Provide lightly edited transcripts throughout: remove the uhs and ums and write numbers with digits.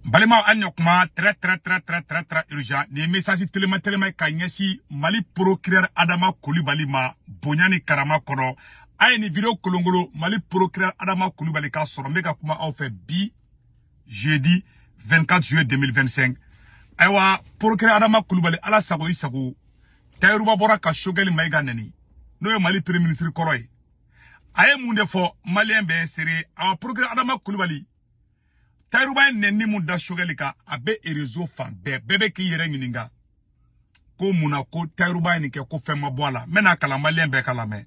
Balima an ɲɔ kuma très très très très très très urgent. Nin ye message telema telema ka ɲɛsin Mali procureur Adama Kulibali ma bonya ni karama kɔnɔ. A ye nin vidéo kolongolo Mali procureur Adama Kulibali ka sɔrɔ n bɛ ka kuma aw fɛ bi jeudi 24 juillet 2025. Ayiwa, procureur Adama Kulibali, ala sago i sago, Tayiruba bɔra ka Choguel Maïga nɛni, n'o ye Mali premier ministre kɔrɔ ye. A ye mun de fɔ? Malien bɛɛ seere. Awa, procureur Adama Kulibali, Tayiruba ye nɛni mun da Choguel kan, a bɛ réseau fan bɛɛ, bɛɛ bɛ k'i yɛrɛ ɲininka ko mun na ko Tayiruba ye nin kɛ, ko fɛn ma bɔ a la. N bɛna kalan, malien bɛɛ ka lamɛn.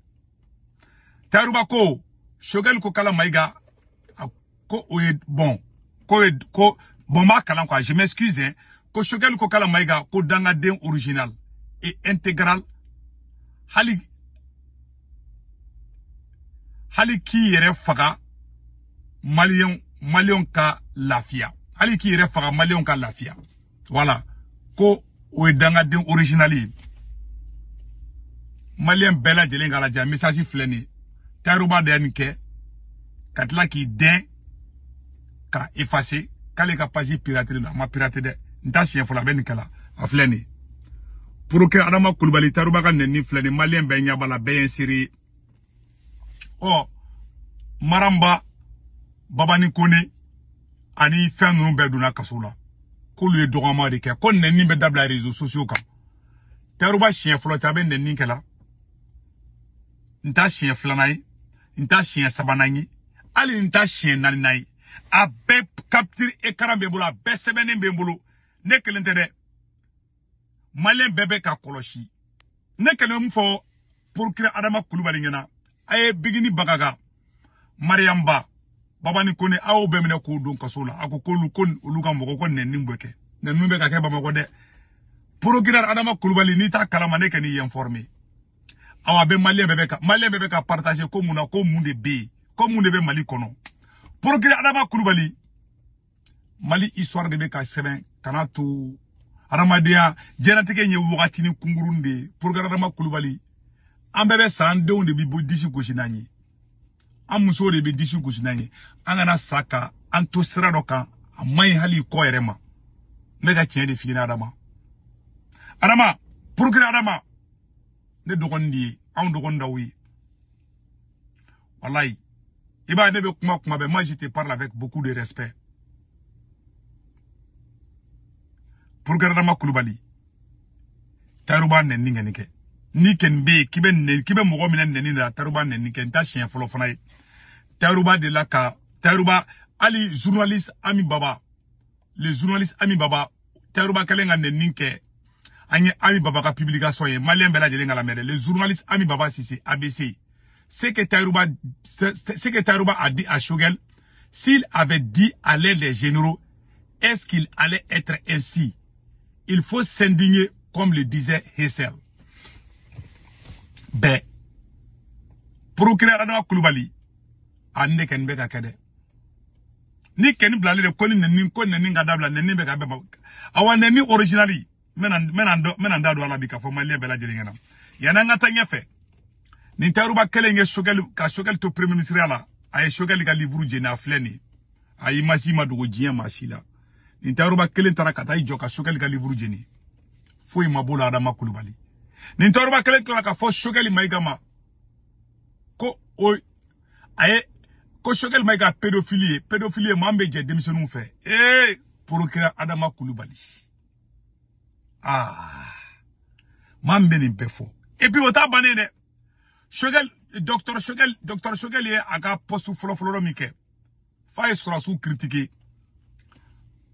Tayiruba ko Choguel ko kala Maïga ko o ye bon, ko ye ko bon, n b'a kalan quoi, je m'excuse hein. Ko Choguel ko kala Maïga ko dangaden original et intégral, hali hali k'i yɛrɛ faga maliyɛnw ka lafiya, hali k'i yɛrɛ faga maliyɛnw ka lafiya. Voilà, ko o ye dangaden original ye. Maliyɛn bɛɛ lajɛlen k'a lajɛ, message filɛ nin ye. Tayiruba de ye nin kɛ ka tila k'i dɛn ka effacer k'ale ka page pirater don. A ma pirater dɛ, n t'a siɲɛ fɔlɔ a bɛ nin kɛ la. A filɛ nin ye, procureur Adama Kulibali, Tayiruba ka nɛni filɛ nin, maliyɛn bɛɛ ɲɛ b'a la, bɛɛ ye n seere ye. Ɔ, Maramba Babani Kone ani fɛn ninnu bɛɛ donna kaso la, k'olu ye dɔgɔma de kɛ, ko nɛni bɛ dabila réseaux sociaux kan. Tayiruba siɲɛ fɔlɔ tɛ a bɛ nɛni kɛ la, n t'a siɲɛ filanan ye, n t'a siɲɛ sabanan ye, hali n t'a siɲɛ naaninan ye. A bɛɛ capture écran bɛ n bolo, a bɛɛ sɛbɛnnen bɛ n bolo. Ne kelen tɛ dɛ, maliyɛn bɛɛ bɛ ka kɔlɔsi. Ne kelen bɛ mun fɔ procureur Adama Kulibali ɲɛna? A ye Bigini Bagaga, Mariamba Babani Kone, a y'o bɛɛ minɛ k'o don kaso la. A ko k'olu ko olu ka mɔgɔ ko nɛni bɛ kɛ, nɛni bɛ ka kɛ Bamakɔ dɛ. Procureur Adama Kulibali, n'i t'a kalama, ne kɛ n'i informé. Awa, a bɛ maliyɛn bɛɛ bɛ ka, maliyɛn bɛɛ bɛ ka partager ko mun na, ko mun de bɛ yen, ko mun de bɛ Mali kɔnɔ. Procureur Adama Kulibali, Mali histoire de bɛ ka sɛbɛn, kana to adamadenya diɲɛlatigɛ ye wagatinin kunkurun de ye. Procureur Adama Kulibali, an bɛɛ bɛ sa, an denw de bɛ bɔ disi gosi n'an ye, an musow de bɛ disi gosi n'an ye. An kana sa ka an to sira dɔ kan, a man ɲi hali i kɔ yɛrɛ ma. N bɛ ka tiɲɛ de f'i ɲɛna. Adama, Adama, procureur Adama, ne dɔgɔnin de ye, anw dɔgɔnin d'aw ye. Walayi, i b'a ye, ne bɛ kuma kuma bɛɛ, moi je te parle avec beaucoup de respect. Procureur Adama Kulibali, Tayiruba nɛni kɛ nin kɛ, ni kɛni bɛ yen k'i bɛ nɛni, k'i bɛ mɔgɔ minɛ nɛni de la, Tayiruba nɛni kɛ, n t'a siɲɛ fɔlɔ fana ye. Tayiruba de la ka Tayiruba, hali journaliste Ami Baba, le journaliste Ami Baba, Tayiruba kɛlen ka nɛni kɛ, an ye Ami Baba ka publication ye, maliyɛn bɛɛ lajɛlen ka lamɛn dɛ. Le journaliste Ami Baba Sise ABC, ce que Tayiruba a dit à Choguel, s'il avait dit à l'aide des généraux, est-ce qu'il allait être ainsi? Il faut s'indigner, comme le disait Hessel. Bɛɛ, procureur Adama Kulibali, a ne kɛni bɛ ka kɛ dɛ. Ni kɛni bilalen de ko ni nɛni, ko nɛni ka dabila, nɛni bɛ ka bɛɛ ma. Awa, nɛni originali, n bɛna n da don a la bi k'a fɔ maliyɛn bɛɛ lajɛlen ɲɛna. Yanni an ka taa ɲɛfɛ, nin Tayiruba kelen ye Choguel ka Choguel to premier ministre la, a ye Choguel ka livre jeni, a filɛ nin ye. A y'i masi ma dogo diɲɛ maa si la. Nin Tayiruba kelen taara ka taa i jɔ ka Choguel ka livre jeni, foyi ma b'o la. Adama Kulibali, nin Tayiruba kelen tilala ka fɔ Choguel Maïga ma ko o a ye ko Choguel Maïga pédophile ye, pédophile ye, maa min bɛ jɛ denmisɛnninw fɛ. Ee, procureur Adama Kulibali, aa, maa min bɛ nin bɛɛ fɔ. Et puis o t'a bannen dɛ. Choguel, docteur Choguel, docteur Choguel ye a ka poste fɔlɔ-fɔlɔ min kɛ, f'a ye sɔrɔdasiw critiquer.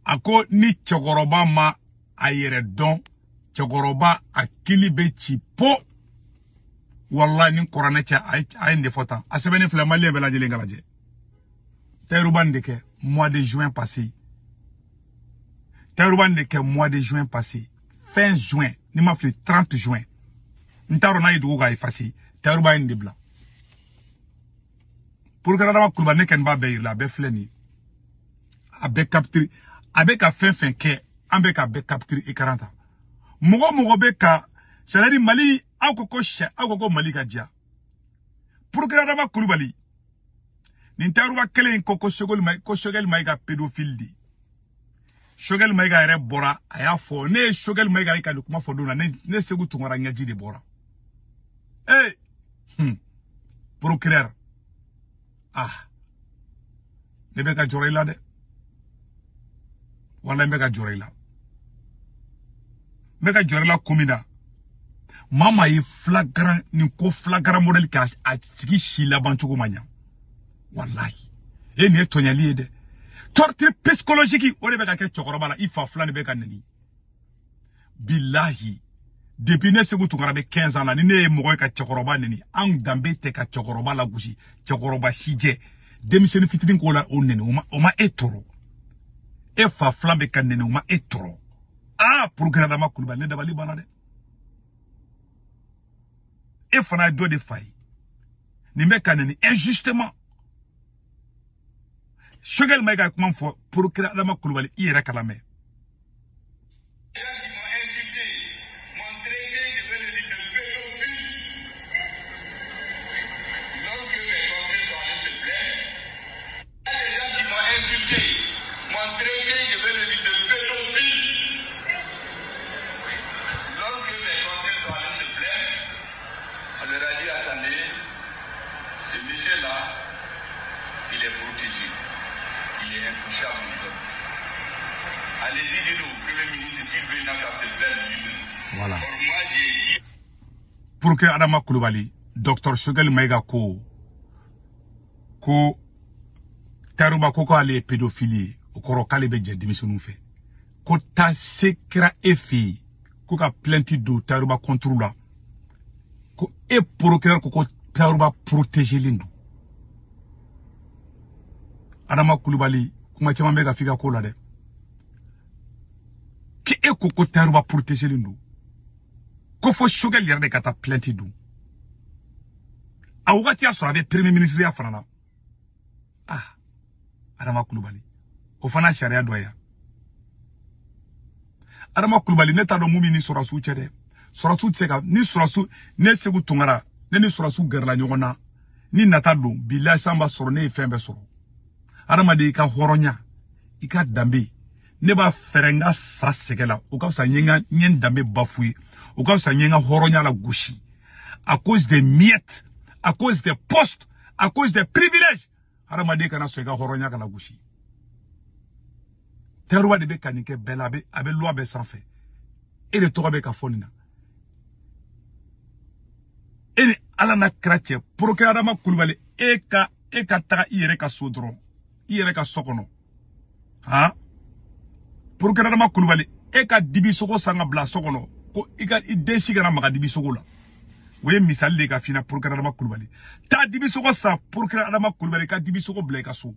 A ko ni cɛkɔrɔba ma a yɛrɛ dɔn, cɛkɔrɔba a kili bɛ ci po. Walayi, ni kuranɛ cɛ, a ye nin de fɔ tan. A sɛbɛnni filɛ, maliyɛn bɛɛ lajɛlen ka lajɛ. Tayiruba nin de kɛ mois de juin passé. Tayiruba nin de kɛ mois de juin passé, fin juin, ni ma fili 30 juin. N t'a dɔn n'a ye dugu k'a effacer. Tayiruba ye nin de bila. Procureur Adama Kulibali, ne kɔni b'a bɛɛ yir'i la, a bɛɛ filɛ nin ye. A bɛɛ capture, a bɛ ka fɛn fɛn kɛ, an bɛ ka bɛɛ capture écran ta. Mɔgɔ mɔgɔ bɛ ka, c'est à dire Mali, aw ko ko sɛ, aw ko ko Mali ka diya. Procureur Adama Kulibali, nin Tayiruba kelen in ko ko Choguel Maïga pédophile de. Choguel Maïga yɛrɛ bɔra a y'a fɔ ne ye Choguel Maïga ye ka nin kuma fɔ don na ne Sékou Tounkara ɲɛji de bɔra. Eh procureur, ah ne bɛ ka jɔrɔ i la dɛ, walahi n bɛ ka jɔrɔ i la, n bɛ ka jɔrɔ i la kun min na, maa maa ye flagrant nin ko flagrant modèle k'a a tigi si laban cogo ma ɲa, walahi e nin ye tɔɲɛli ye dɛ. Torture psychologique o de bɛ ka kɛ cɛkɔrɔba la, i fa filan de bɛ ka nɛni. Bilahi depuis ne Sékou Tounkara bɛ 15 ans na, ni ne ye mɔgɔ ye ka cɛkɔrɔba nɛni, anw danbe tɛ ka cɛkɔrɔba lagosi, cɛkɔrɔba sijɛ, denmisɛnnin fitinin k'o la o nɛni, o ma e tɔɔrɔ, e fa filan bɛ ka nɛni, o ma e tɔɔrɔ. Ah procureur Adama Coulibaly, ne dabali banna dɛ. E fana ye dɔ de fa ye, nin bɛ ka nɛni injustement. Choguel Maïga kuma fɔ procureur Adama Coulibaly i yɛrɛ kala mɛn. Voilà. Procureur Adama Coulibaly, docteur Choguel Maïga ko Tarouba ko k'ale ye pédophile ye, o kɔrɔ k'ale bɛ jɛ denmisɛnninw fɛ, ko taa se kɛra e fɛ yen ko ka plainte don Tarouba contre la, ko e procureur ko Tarouba protégelen don. Adama Coulibaly, kuma caman bɛ ka f'i ka ko la dɛ, k'e ko Tarouba protégelen don, ko fo Choguel yɛrɛ de ka taa plainte don. A wagati y'a sɔrɔ a bɛ premier ministre ya fana na. Ah Adama Coulibaly, o fana sariya dɔ ye. Adama Coulibaly, ne t'a dɔn mun b'i ni sɔrɔsiw cɛ dɛ. Sɔrɔsiw tɛ se ka ni sɔrɔsiw, ne Sékou Tounkara, ne ni sɔrɔsiw gɛrɛla ɲɔgɔn na, ni nata don bilahi san b'a sɔrɔ ne ye fɛn bɛɛ sɔrɔ. Adamaden i ka hɔrɔnya, i ka danbe, ne b'a fɛrɛ n ka sa sɛgɛ la, o ka fisa n ye n danbe bafoué, o ka fisa n ye n ka hɔrɔnya la gosi à cause des miettes, à cause des postes, à cause des privilèges. Hadamaden kana sɔn i ka hɔrɔnya ka lagosi. Tarouba de bɛ ka nin kɛ bɛɛ la, a bɛ loi bɛɛ sanfɛ. E de tɔgɔ bɛ ka fɔ nin na. E ni Ala n'a kira cɛ, procureur Adama Coulibaly, e ka taga i yɛrɛ ka so dɔrɔn, i yɛrɛ ka so kɔnɔ. Han? Procureur Adama Coulibaly, e ka dibisogo san ka bila so kɔnɔ, ko i ka i den si kana maga dibisogo la. O ye misali de ye ka f'i ɲɛna procureur Adama Coulibaly. Taa dibisogo san procureur Adama Coulibaly ka dibisogo bila i ka so.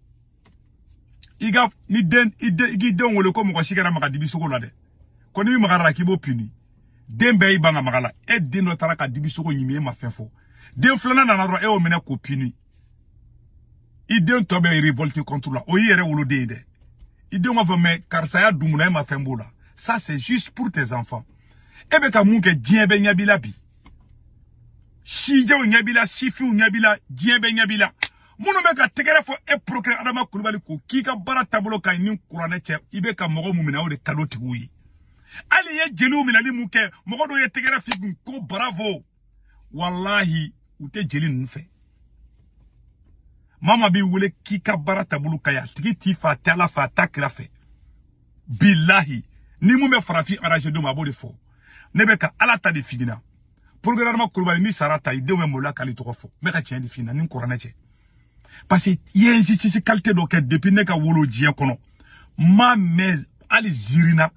I ka ni den i k'i denw wele ko mɔgɔ si kana maga dibisogo la dɛ. Ko n'i magara la k'i b'o puni. Den bɛɛ y'i ban ka maga la. E den dɔ taara ka dibisogo ɲimi, e ma fɛn fɔ. Den filanan nana dɔrɔn e y'o minɛ k'o puni. I den tɔ bɛ révolté contre la. O y'i yɛrɛ woloden ye dɛ. I denw b'a fɔ mais karisa y'a dun munna e ma fɛn b'o la. Ça c'est juste pour tes enfants. E bɛ ka mun kɛ diɲɛ bɛɛ ɲɛ b'i la bi. Sijɛw ɲɛ b'i la, sifinw ɲɛ b'i la, diɲɛ bɛɛ ɲɛ b'i la. Minnu bɛ ka tɛgɛrɛ fɔ e procureur Adama Coulibaly ko k'i ka baara taabolo ka ɲi ni kuranɛ cɛ, i bɛ ka mɔgɔ mun minɛ o de kado tigiw ye. Hali i ye jeliw minɛli mun kɛ, mɔgɔ dɔw ye tɛgɛrɛ f'i kun ko bravo, walahi u tɛ jeli ninnu fɛ. Maa b'i wele k'i ka baara taabolo ka ɲi, a tigi t'i fa, a tɛ Ala fɛ, a t'a kira fɛ. Bilahi ni mun bɛ farafin arranger don ma, a b'o de fɔ. Ne bɛ ka Ala ta de f'i ɲɛna. Procureur Adama Coulibaly, ni sara ta i denw bɛ maloya k'ale tɔgɔ fɔ. N bɛ ka tiɲɛ de f'i ɲɛna ni kuranɛ cɛ. Parce que i ye injustice qualité dɔ kɛ depuis ne ka wolo diɲɛ kɔnɔ. N m'a mɛn hali ziirina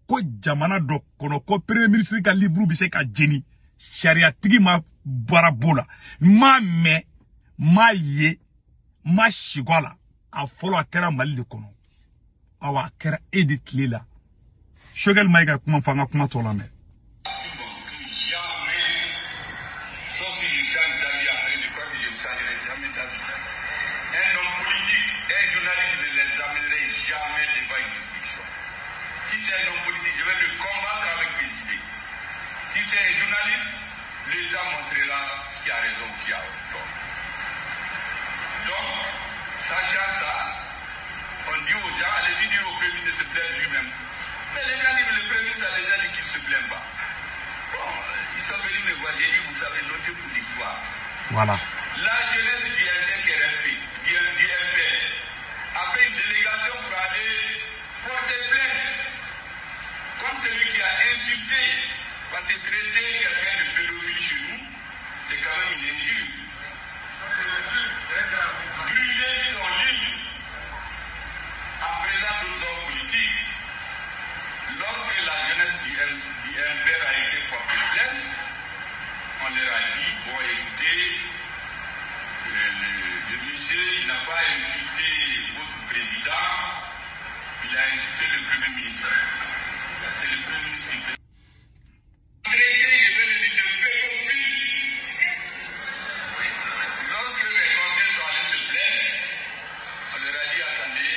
ko jamana dɔ kɔnɔ ko premier ministre ka livre bɛ se ka jeni, sariyatigi ma baara b'o la. N m'a mɛn, n m'a ye, n ma sigi a la. A fɔlɔ a kɛra Mali de kɔnɔ. Awa a kɛra e de tile la. Choguel Maïga kuma fɔ an ka kuma tɔ lamɛn. Si c'est un homme politique, je vais le combattre avec mes idées. Si c'est un journaliste, l'État montrera qui a raison ou qui a tort. Donc, sachant ça, on dit aux gens, allez-y dire au Premier ministre de se plaindre lui-même. sont venus me voir, j'ai dit, vous savez, notez pour l'histoire. Voilà. La jeunesse du M5RFP, du MPR, a fait une délégation pour aller porter plainte contre celui qui a insulté, parce que traiter quelqu'un de pédophile chez nous, c'est quand même une injure. Brûler son livre en présence d'autres hommes politiques. Lorsque la jeunesse du MPR a été portée plainte, on leur a dit, bon écoutez, le monsieur, il n'a pas insulté votre président, il a insulté le Premier ministre. C'est le Premier ministre qui peut... Traité, je vais le dire, de pédophile. Lorsque mes conseillers sont allés se plaindre, on leur a dit, attendez,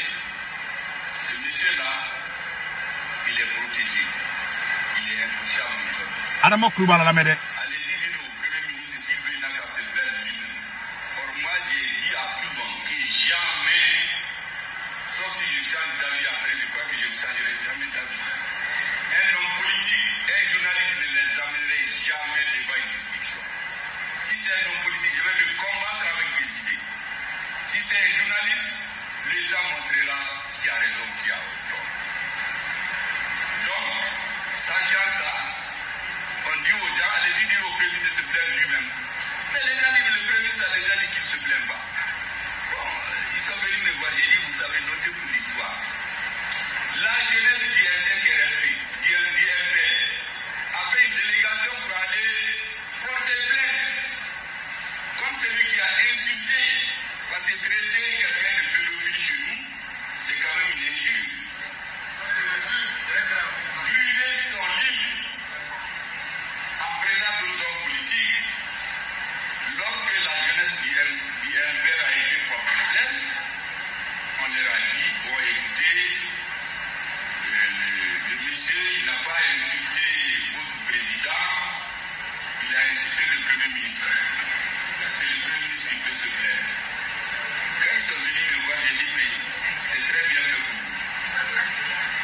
ce monsieur-là, il est protégé. Il est intouchable aujourd'hui. Adama Coulibaly la mɛn dɛ. Allez-y dire au Premier ministre s'il veut, il n'a qu'à se plaindre lui-même. Or, moi, j'ai dit à tout le monde que jamais, sauf si je change d'avis après, je crois que je ne changerai jamais d'avis. Un homme politique, un journaliste ne les amènerait jamais devant une juridiction. Si c'est un homme politique, je vais le combattre avec mes idées. Si c'est un journaliste, l'État montrera qui a raison, qui a tort. Donc, sachant ça, on dit aux gens, allez-y dire au Premier de se plaindre lui-même. Mais les gens disent, le Premier ministre a déjà dit qu'il ne se plaint pas. Bon, ils sont venus me voir, j'ai dit, vous savez, notez pour l'histoire. La jeunesse du M5RFP, du MPR, a fait une délégation pour aller porter plainte contre celui qui a insulté, parce que traiter quelqu'un de pédophile chez nous, c'est quand même une injure. Brûler son livre en présence d'autres hommes politiques. Lorsque la jeunesse du MPR a été portée plainte, on leur a dit, bon écoutez, le monsieur, il n'a pas insulté votre président, il a insulté le Premier ministre. C'est le Premier ministre qui peut se plaindre. Quand ils sont venus me voir, j'ai dit, mais c'est très bien fait pour vous.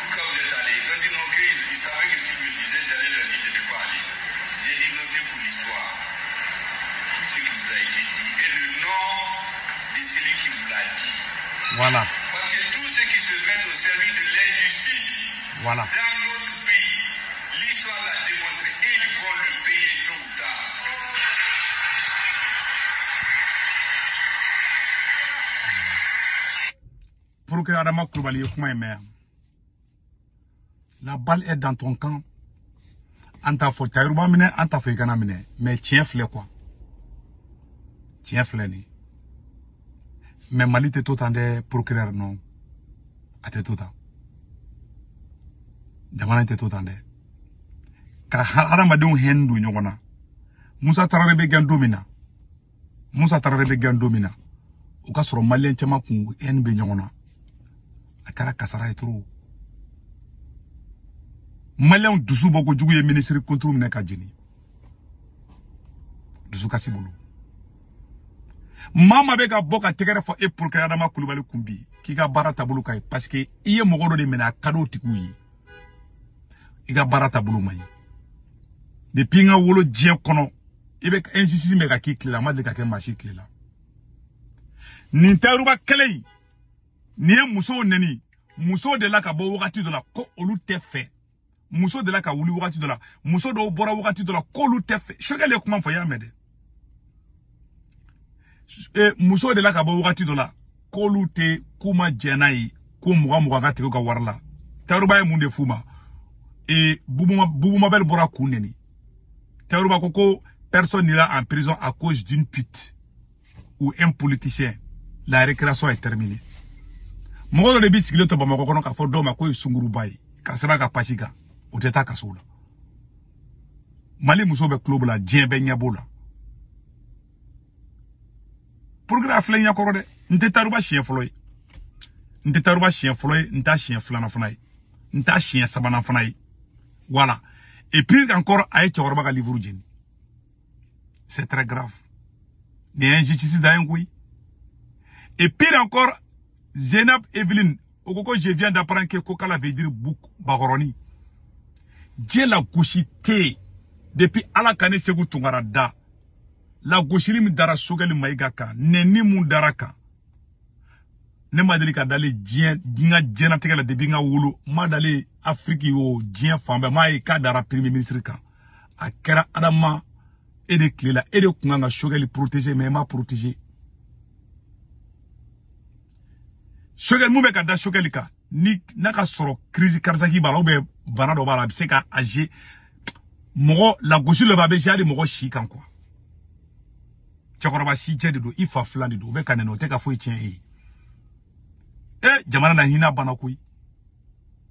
Pourquoi vous êtes allés? Ils ont dit non, qu'ils savaient que si je me disais, j'allais leur dire de ne pas aller. J'ai dit, notez pour l'histoire tout ce qui vous a été dit et le nom de celui qui vous l'a dit. Voilà. Parce que tous ceux qui se mettent au service de l'injustice, voilà, dans notre pays, l'histoire l'a démontré, ils vont le payer tôt ou tard. Pour que Adama Coulibaly ye kuma in mɛn yan, la balle est dans ton camp. An t'a fɔ Tayiruba minɛ, an t'a fɔ i kana minɛ, mais tiɲɛ filɛ quoi. Tiɲɛ filɛ nin ye. Mais Mali tɛ to tan dɛ, procureur non. A tɛ to tan. Jamana in tɛ to tan dɛ. Ka hadamadenw hɛn don ɲɔgɔn na. Musa Tarawele bɛ gɛn don min na. Musa Tarawele bɛ gɛn don min na. O ka sɔrɔ maliyɛn caman kun hɛn bɛ ɲɔgɔn na. A kɛra kasara ye trop. Maliyɛnw dusu bɔ kojugu ye minisiri kunturu minɛ ka jeni. Dusu kasi bolo. Maa maa bɛ ka bɔ ka tɛgɛrɛ fɔ e procureur Adama Coulibaly kun bi k'i ka baara taabolo ka ɲi parce que i ye mɔgɔ dɔ de minɛ a ka d'o tigiw ye. I ka baara taabolo man ɲi. Depuis n ka wolo diɲɛ kɔnɔ, i bɛ injustice bɛ ka k'i tile la, a ma deli ka kɛ maa si tile la. Nin Tayiruba kɛlɛ in, nin ye musow nɛni, musow delila ka bɔ wagati dɔ la ko olu tɛ fɛ. Muso delila ka wuli wagati dɔ la, muso dɔw bɔra wagati dɔ la k'olu tɛ fɛ. Sokɛli ye kuma fɔ, i y'a mɛn dɛ. Muso delila ka bɔ wagati dɔ la k'olu tɛ, k'u ma jɛn n'a ye ko 20-20 ka tigɛ u ka wari la. Tayiruba ye mun de f'u ma? Bubu Mabel bɔra k'u nɛni. Tayiruba ko personne n'ira en prison à cause d'une pute ou un politicien. La récréation est terminée. Mɔgɔ dɔ de b'i sigilen to Bamakɔ kɔnɔ k'a fɔ dɔw ma k'o ye sunguruba ye, k'a sɛbɛn a ka pasi kan, o tɛ taa kaso la. Mali muso bɛ kulo la, diɲɛ bɛɛ ɲɛ b'o la. Procureur filɛ ɲɛkɔrɔ dɛ. N tɛ Tayiruba siɲɛ fɔlɔ ye. N tɛ Tayiruba siɲɛ fɔlɔ ye, n t'a siɲɛ filanan fana ye. N t'a siɲɛ sabanan fana ye. Voilà. Et puis encore, a ye cɛkɔrɔba ka livre jeni. C'est très grave. Nin ye injustice dan ye koyi. Et pire encore, Zenab Evelyn, au koko, je viens d'apprendre que Kokala veut dire bouc, bagoroni. Dieu la gosi tɛ yen. Depuis Ala ka ne Sékou Tounkara da la gosili min dara Choguel Maïga kan, nɛni mun dara kan, ne ma deli ka dalen diɲɛ n ka diɲɛlatigɛ la depuis n ka wolo, n ma dalen Afrique o diɲɛ fan bɛɛ, m'a ye k'a dara premier ministre kan. A kɛra Adama e de tile la, e de kun kan ka Choguel protéger, mais e ma protéger. Choguel mun bɛ ka da Choguel kan, ni n'a ka sɔrɔ crise cardiaque b'a la ou bien bana dɔ b'a la, a bɛ se ka agir mɔgɔ lagosi dɔ bɛ, a bɛ hali mɔgɔ si kan quoi. Cɛkɔrɔba si jɛ de don, i fa filan de don, o bɛ ka nɛnɛ, o tɛ ka foyi tiɲɛ e ye. E jamana na hinɛ banna koyi.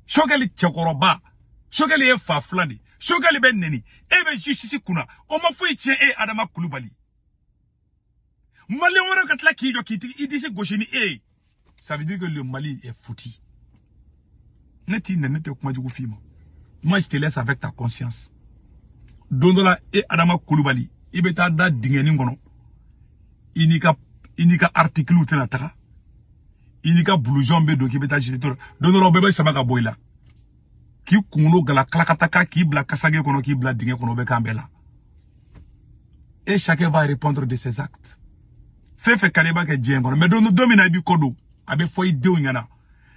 Choguel cɛkɔrɔba, Choguel ye fa filan de, Choguel bɛ nɛni, e bɛ justice kunna, o ma foyi tiɲɛ e Adama Kulubali. Malien wɛrɛ ka tila k'i jɔ k'i tigi i disi gosi ni e ye, ça veut dire que le Mali est foutu. Ne t'i nɛni, ne tɛ kuma jugu f'i ma. Moi je te laisse avec ta conscience. Don dɔ la e Adama Kulubali, i bɛ taa da dingɛnin kɔnɔ, i n'i ka article tɛna taga, i n'i ka blouson bɛ don k'i bɛ taa jeter, don dɔ la o bɛɛ bɛ sama ka bɔ i la, k'i kunkolo gala kalakata k'i bila kasage kɔnɔ, k'i bila dingɛ kɔnɔ, o bɛ k'an bɛɛ la. Et chacun va répondre de ses actes. Fɛn fɛn ka di i b'a kɛ diɲɛ kɔnɔ, mais don min na i b'i kɔ don, a bɛ fɔ i denw ɲɛna.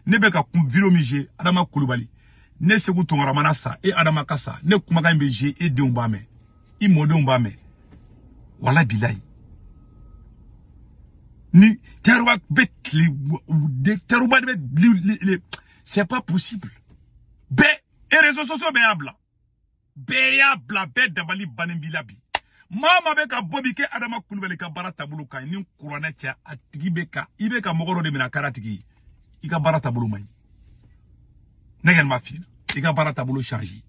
Ne bɛ ka kun vidéo min je, Adama Kulubali, ne Sékou Tounkara mana sa, e Adama ka sa, ne kumakan in bɛ je, e denw b'a mɛn, i mɔdenw b'a mɛn. Wala bilayi. Ni Tayiruba bɛ tile, Tayiruba bɛ c'est pas possible. Bɛɛ e réseaux sociaux bɛɛ y'a bila, bɛɛ y'a bila, bɛɛ dabali bannen b'i la bi. Maa maa bɛ ka bɔ bi kɛ Adama Kulubali ka baara taabolo kan ɲi, ni kuranɛ cɛ, a tigi bɛ ka i bɛ ka mɔgɔ dɔ de minɛ a kɛra tigi ye, i ka baara taabolo man ɲi. Ne kɔni b'a f'i ɲɛna, i ka baara taabolo changer.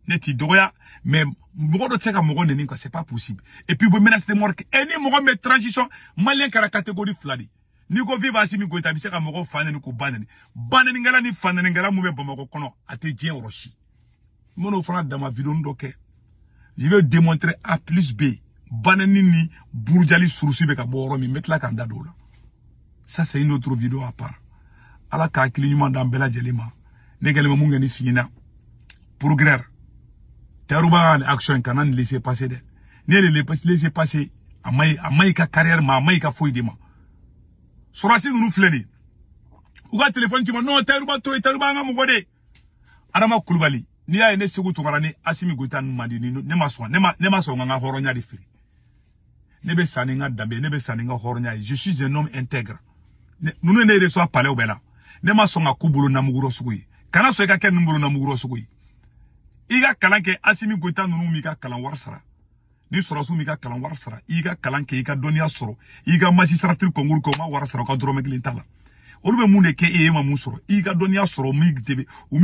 Ne t'i dɔgɔya, mais mɔgɔ dɔ tɛ se ka mɔgɔ nɛni quoi, c'est pas possible. Et puis u bɛ menace de mort kɛ. E ni mɔgɔ min bɛ transition malien kɛra catégorie fila de. N'i ko vive Assimi Goïta, a bɛ se ka mɔgɔw fa nɛni k'u ba nɛni. Ba nɛnikɛla ni fa nɛnikɛla mun bɛ Bamakɔ kɔnɔ, a tɛ diɲɛ yɔrɔ si. N bɛn'o fana dama vidéo dɔ kɛ. Je vais démontrer A plus B. Banani ni burujali surusi bɛ ka bɔ yɔrɔ min, n bɛ tila k'an da don o la. Ça c'est une autre vidéo à part. Ala ka hakili ɲuman d'an bɛɛ lajɛlen ma. Ne kɛlen bɛ mun kɛ ni f'i ɲɛna. Progrès. Tayiruba ka action in kana nin laisser passer dɛ. N'i ye nin laisser passer, a ma ɲi ka carrière ma, a ma ɲi ka foyi de ma. Sɔrɔdasi ninnu filɛ nin ye, u ka téléphone ci ma, non Tayiruba to yen, Tayiruba an ka mɔgɔ de. Adama Kulubali, n'i y'a ye ne Sékou Tounkara ni Assimi Goïta ninnu man di, ne ma sɔn, ne ma sɔn ka n ka hɔrɔnya de feere. Ne bɛ sa ni n ka danbe, ne bɛ sa ni n ka hɔrɔnya ye. Je suis un homme intègre. Ninnu ye ne reçoit palais bɛɛ la. Ne ma sɔn ka k'u bolo namugurɔ sugu ye. Kana sɔn i ka kɛ ninnu bolo namugurɔ sugu ye. I ka kalan kɛ, Assimi Goïta ninnu m'i ka kalan wari sara. Ni sɔrɔdasiw m'i ka kalan wari sara, i ka kalan kɛ, i ka dɔnniya sɔrɔ, i ka magistrature concours kɛ, u ma wari sara, u ka dɔrɔmɛ kelen t'a la. Olu bɛ mun de kɛ e ye, e ma mun sɔrɔ? I ka dɔnniya sɔrɔ, u m'i dɛmɛ, u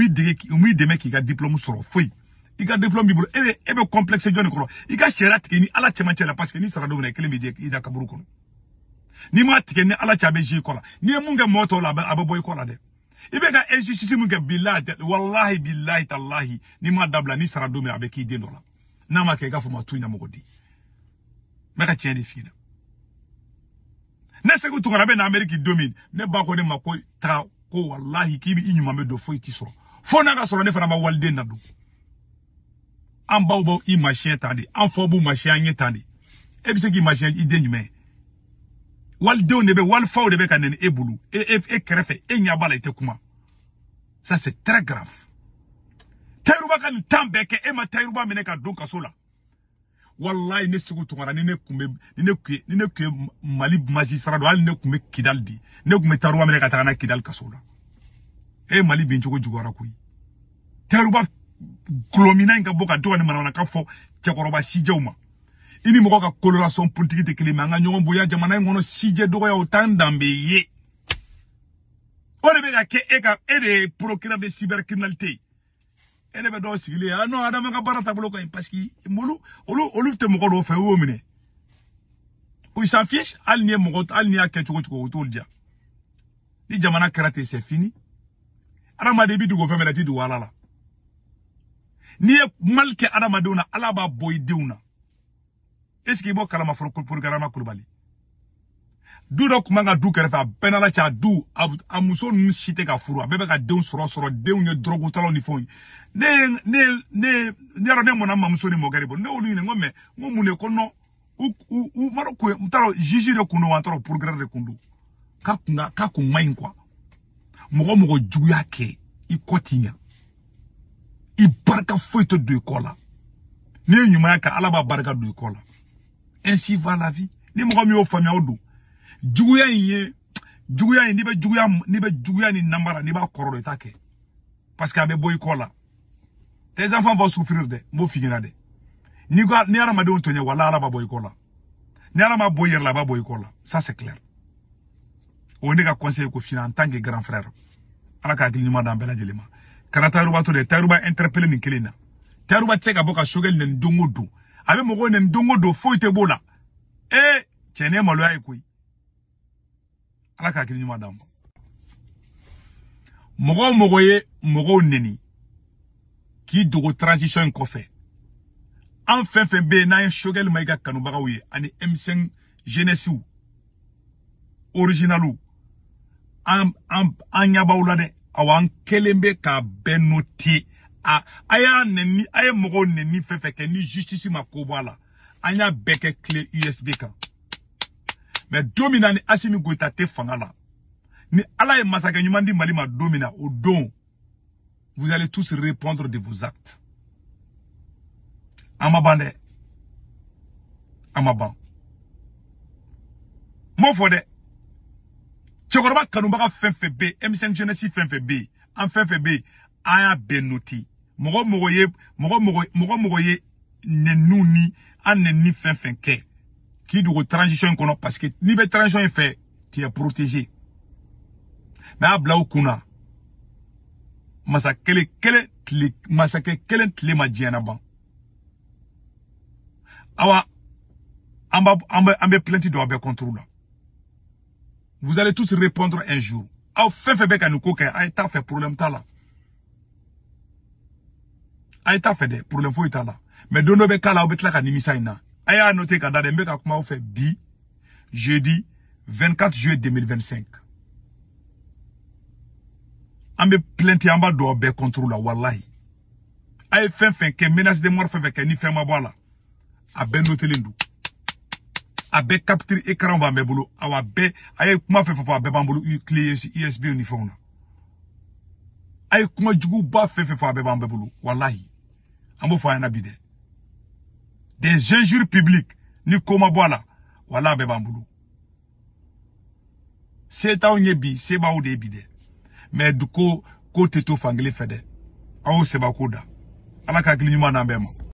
m'i dɛmɛ k'i ka diplôme sɔrɔ foyi. I ka diplôme b'i bolo, e bɛ complexe jɔn de kɔrɔ? I ka sariya tigɛ ni Ala cɛmancɛ la, parce que n'i sara don min na, i kelen b'i da kaburu kɔnɔ. N'i m'a tigɛ ni Ala cɛ, a bɛ zi i kɔ la. N'i ye mun kɛ mɔgɔ tɔw la, a bɛ bɔ i kɔ la dɛ. I bɛ ka injustice mun kɛ, bilahi walahi bilahi talahi, n'i m'a dabila, n'i sara don min na, a bɛ k'i den dɔ la. N'a ma kɛ, i k'a fɔ ma tu ɲɛmɔgɔ di. N bɛ ka tiɲɛ de f'i ɲɛna. Ne Sékou Tounkara bɛ na Amérique don min, ne ba ko ne ma ko taga, ko walahi k'i bɛ i ɲuman bɛ don, foyi t'i sɔrɔ. Fo n'a ka sɔrɔ ne fana ma waliden na don. An baw b'aw i masiyɛn tan de, an faw b'u masiyɛn an ye tan de. E bɛ se k'i masiyɛn i den jumɛn? Walidenw de bɛ, walifaw de bɛ ka nɛni e bolo, e kɛrɛfɛ, e ɲɛ b'a la, i tɛ kuma. Ça c'est très grave. Tayiruba ka nin tan bɛɛ kɛ, e ma Tayiruba minɛ ka don kaso la. Wallahi ne Sékou Tounkara, ni ne kun bɛ ni ne kun ye Mali magistrat dɔ, hali ne kun bɛ Kidali di, ne kun bɛ Tayiruba minɛ ka taga n'a Kidali kaso la. E Mali bin cogo juguyara koyi. Tayiruba gulɔminna in ka bɔ ka to ka nin manamanakan fɔ cɛkɔrɔba sijɛw ma. I ni mɔgɔ ka coloration politique tɛ kelen, mais an ka ɲɔgɔn bonya jamana in kɔnɔ, sijɛ dɔgɔya o t'an danbe ye. O de bɛ ka kɛ e ka, e de ye procureur de cybercriminalité ye. E de bɛ dɔw sigilen ye, ah non Adama ka baara taabolo ka ɲi, parce que olu tɛ mɔgɔ dɔw fɛ, u y'o minɛ. U s'en fiche, hali n'i ye mɔgɔ, hali n'i y'a kɛ cogo cogo, o t'olu diya. Ni jamana kɛra ten, c'est fini. Adamaden i bɛ dogo fɛn bɛɛ la, i tɛ dogo Ala la. N'i ye mal kɛ adamadenw na, Ala b'a bɔ i denw na. Est-ce que i b'o kalama fɔlɔ ko programme Kulubali? Du dɔ tun b'an ka du kɛrɛfɛ, a bɛɛ n'ala cɛ, a du a muso ninnu si tɛ ka furu, a bɛɛ bɛ ka denw sɔrɔ denw ye dɔrɔgutalaw ni fɛnw ye. Ne ne ne ne yɛrɛ ne mɔnna mamuso ni mɔkɛ de bolo, ne y'olu ɲininka, n ko mais n ko mun de ko non, u ma dɔn ko n t'a dɔn juge de kun don wa, n t'a dɔn procureur de kun don, k'a kun ka k'a kun man ɲi quoi. Mɔgɔ juguya kɛ i kɔ t'i ɲa, i barika foyi tɛ don i kɔ la. N'i ye ɲumanya kɛ, Ala b'a barika don i kɔ la. Ainsi va la vie. Ni mɔgɔ min y'o faamuya, o don. Juguya in ye juguya in, n'i bɛ juguya, n'i bɛ juguya ni namara, n'i b'a kɔrɔ dɔn, i t'a kɛ, parce que a bɛ bɔ i kɔ la. Tes enfants vont souffrir dɛ, n b'o f'i ɲɛna dɛ. N'i ko ni hadamadenw tɔɲɛ, wala Ala b'a bɔ i kɔ la. Ni Ala ma bɔ i yɛrɛ la, a b'a bɔ i kɔ la, ça c'est clair. O ye ne ka conseil ko f'i ɲɛna en tant que grand frère. Ala ka hakili ɲuman d'an bɛɛ lajɛlen ma. Kana Tayiruba to dɛ, Tayiruba interpellé nin kelen na. Tayiruba tɛ se ka bɔ ka Choguel nɛni don o don, a bɛ mɔgɔw nɛni don o don, foyi tɛ b'o la. Ee cɛ, nin ye maloya ye koyi. Ala ka hakili ɲuman d'an ma. Mɔgɔ o mɔgɔ ye mɔgɔw nɛni k'i dogo transition in kɔfɛ, an fɛn fɛn bɛ yen n'an ye Choguel Maïga kanubagaw ye ani M5 jeunesse original, an an an ɲɛ b'aw la dɛ. Awa, an kɛlen bɛ k'a bɛɛ noter. A a y'a nɛni, a ye mɔgɔw nɛni fɛn fɛn kɛ, ni justice ma ko bɔ a la, an y'a bɛɛ kɛ clé USB kan. Mais don min na ni Assimi Goïta tɛ fanga la, ni Ala ye masakɛ ɲuman di Mali ma don min na, o don vous allez tous répondre de vos actes. An ma ban dɛ, an ma ban. N m'o fɔ dɛ. Cɛkɔrɔba kanubaga fɛn fɛn bɛ yen, M5 jeunesse fɛn fɛn bɛ yen, an fɛn fɛn bɛ yen, an y'a bɛɛ noter. Mɔgɔ mɔgɔ ye mɔgɔ mɔgɔ mɔgɔ mɔgɔ ye nɛniw ni an nɛni fɛn fɛn kɛ k'i dogo transition in kɔnɔ, parce que n'i bɛ transition in fɛ, tu es protégé. Mais a bila u kun na, masa kelen kelen tile, masakɛ kelen tile ma diɲɛ na ban. Awa, an b'a an bɛ an bɛ plainte don aw bɛɛ contre la. Vous allez tous répondre un jour. Aw fɛn fɛn bɛ ka nin ko kɛ, a ye taa fɛ, problème t'a la. A ye taa fɛ dɛ, problème foyi t'a la. Mais don dɔ bɛ k'a la, aw bɛ tila ka nimisa in na. A y'a noter ka da dɛ, n bɛ ka kuma aw fɛ bi jeudi 24 juillet 2025. An bɛ plainte, an b'a don aw bɛɛ contre la, walahi. A ye fɛn fɛn kɛ, menace de mort fɛn fɛn kɛ, ni fɛn ma bɔ a la, a bɛɛ notelen don. A bɛɛ capture écran b'an bɛɛ bolo. Awa, bɛɛ a ye kuma fɛn fɛn fɔ, a bɛɛ b'an bolo clé USB ni fɛnw na. A ye kuma juguba fɛn fɛn fɔ, a bɛɛ b'an bɛɛ bolo, walahi. An b'o fɔ a ɲɛna bi dɛ. Des injures publiques, ni ko ma bɔ a la, wala a bɛɛ b'an bolo. Se t'anw ye bi, se b'aw de ye bi dɛ. Mais du ko ko tɛ to fankelen fɛ dɛ. Aw y'o sɛbɛn ko da. Ala ka hakili ɲuman d'an bɛɛ ma.